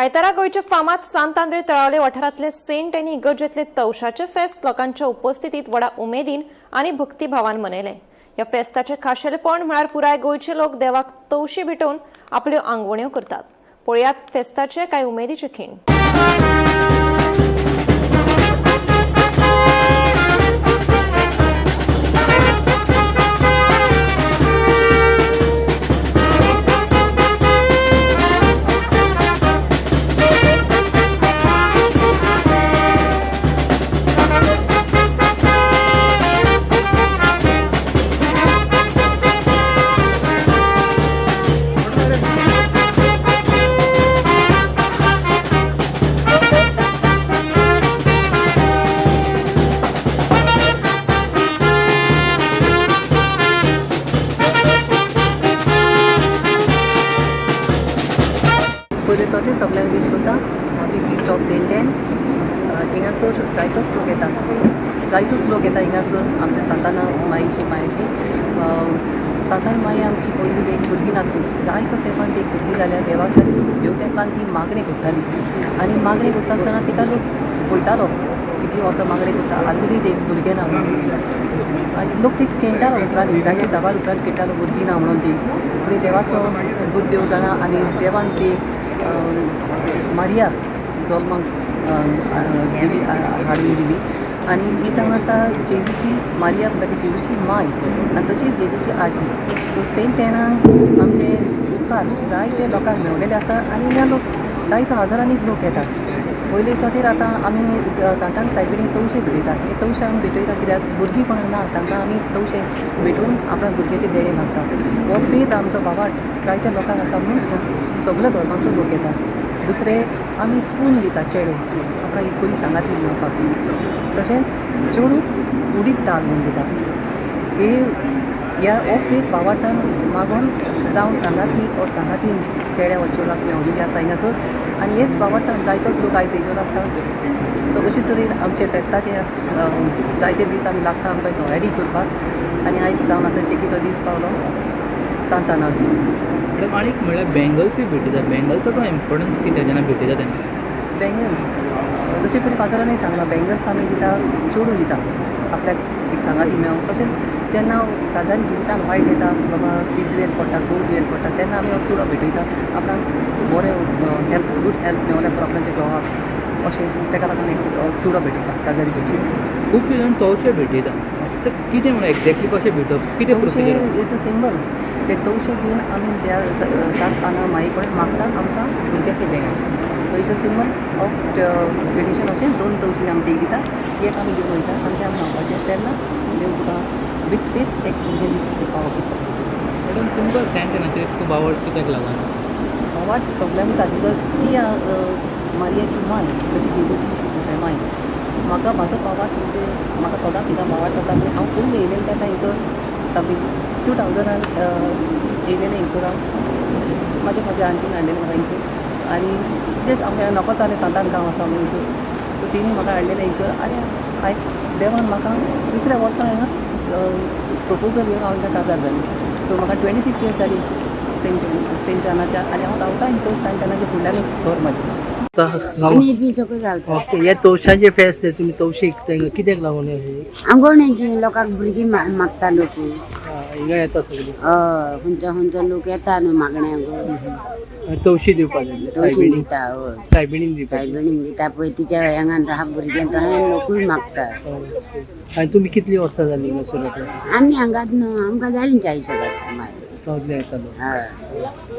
आयतारा गोंयच्या फामाद सांत आंद्रे तळावले वाठारांतले सेंट आनी इगर्जेतले तवशाचे फेस्त लोकांच्या उपस्थितीत व्हडा उमेदीन आनी भक्तिभावान मनयले. ह्या फेस्ताचे खाशेलेपण म्हळ्यार पुराय गोंयचे लोक देवाक तवशी भेटोवन आपल्यो आंगवण्यो करतात. पळयात फेस्ताचे कांय उमेदीचे खीण. पयले सर्ती सगल्यांक वीश करता happy feast of Saint Anne. हिंगासर जायतोच लोक येता, जायतोच लोक येता हिंगासर आमच्या सांताना मायशी मायशी. सांतान माई आमची पयलीं एक भुरगीं नासली, जायतो तेंपान ती भुरगीं जाल्यार देवाच्या देव तेंपान ती मागणी करताली आनी मागणी करता आसतना तिका लोक पळयतालो कितलीं वर्सां मागणी करता आजुनूय एक भुरगें ना म्हणून. आनी लोक ती खेळटालो उपरांत जायते साबार उपरांत खेळटालो भुरगीं ना म्हणून ती. पूण देवाचो गुरुदेव जाणा आनी देवान ती मारिया जल्माक दिली, हाडून दिली. आनी ही जावन आसा जेजूची मारिया म्हणटा ती जेजूची माय आनी तशीच जेजूची आजी. सो सेंट एनाक आमचे उपकार जायते लोकांक मेवलेले आसा आनी ह्या लोक जायतो हजारांनीच लोक येतात. पयले सुवातेर आतां आमी सांतान सायबिणीक तवशे भेटयता. हे तवशे आमी भेटयता कित्याक भुरगीं कोणाक ना तांकां आमी तवशे भेटोवन आपल्या भुरग्याचे देणे मागता. हो फेथ आमचो भावार्थ जायत्या लोकांक आसा म्हणून सगल्या धर्माचो लोक येता. दुसरें आमी स्पून दिता चेडे आपणाक एक बरी सांगाती मेळपाक. तशेंच चेडूं उडीद दाल म्हूण दिता. हे ह्या हो फेथ भावार्थान मागोन जावं सांगाती हो सांगाती चेड्या हो चेडवाक मेवलेली आसा हिंगासर. आनी हेच भावार्थान जायतोच लोक आयज येयलेलो आसा. सो अशे तरेन आमचे फेस्ताचे जायते दीस आमी लागता आमकां तयारी करपाक आनी आयज जावन आसा शेकी तो दीस पावलो सांतानाचो. मॅडम, आनी म्हळ्यार बँगल्सूय भेटयता, बँगल्साचो इम्पोर्टन्स कितें जेन्ना भेटयता तेन्ना? बँगल जशें पयलीं फादरानूय सांगलां, बँगल्स आमी दिता चेडूं दिता आपल्याक एक सांगाती मेळोंक. तशेंच जेन्ना काजारी जिवितान वायट येता, बाबा ती दुयेंत पडटा, घोव दुयेंत पडटा, तेन्ना आमी हो चुडो भेटयता आपणाक बरें हेल्थ, गूड हेल्थ मेवल्यार पुरो आपणाच्या घोवाक, अशें ताका लागून एक चुडो भेटयता काजारी जिवितान. खुबशे जाण तवशे भेटयता, तर कितें म्हणून एक्झॅक्टली कशें भेटप, कितें प्रोसिजर? It's a symbol. ते तवशे घेवन आमी त्या सांत आना माई कडेन मागता आमकां भुरग्याचें देणें. So it's a symbol of tradition. अशें दोन तवशीं आमी ती दिता, एक आमी घेवन वयता आनी ते आमी मागपाचें तेन्ना देव तुका विथ फेथ एक भुरगें दिता पावो करता. मॅडम, तुमकां सेंट एनाचेर खूब आवड कित्याक लागून? आवड सगल्यांक आसा because ती मारियाची माय, तशी जेजूची माय. म्हाका म्हाजो भावार्थ म्हणजे म्हाका सदांच हिंगा भावार्थ आसा. हांव पयलीं येयलेलें तेन्ना हिंगसर समथींग 2000 येयलेलें हिंगसर. हांव म्हाजे म्हाज्या आंटीन हाडलेलें म्हाका हिंगसर आनी तेच आमगें नकोच जालें सांतान गांव आसा म्हणून हिंगसर. सो तेणी म्हाका हाडलेलें हिंगसर आनी हांवें देवान म्हाका दुसऱ्या वर्सा हांगाच प्रपोजल येवन हांव हिंगा काजार जालें. सो म्हाका 26 इयर्स जाली सेंट एनाच्या आनी हांव रावता हिंगसर सेंट एनाच्या फुडल्यानूच घर म्हाजें. आमी बी सगळें घालता. ओके, हे तवशाचे फेस्त तुमी तवशे विकता, कित्याक लागून? आंगवणेची लोकांक भुरगीं मागता लोक. हिंगा येता सगळी? हय, खंयचो खंयचो लोक येता न्हू मागण्याक. तवशी दिवपाक जाय? तवशीं दिता, हय. सायबिणीक दिवपाक? सायबिणीक दिता पळय तिच्या हांगान आहा भुरगें तशें लोकूय मागता. आनी तुमी कितलीं वर्सां जालीं हिंगासर? आमी हांगाच न्हू, आमकां जालीं 40 वर्सां मागीर. सगळे येता लोक? हय.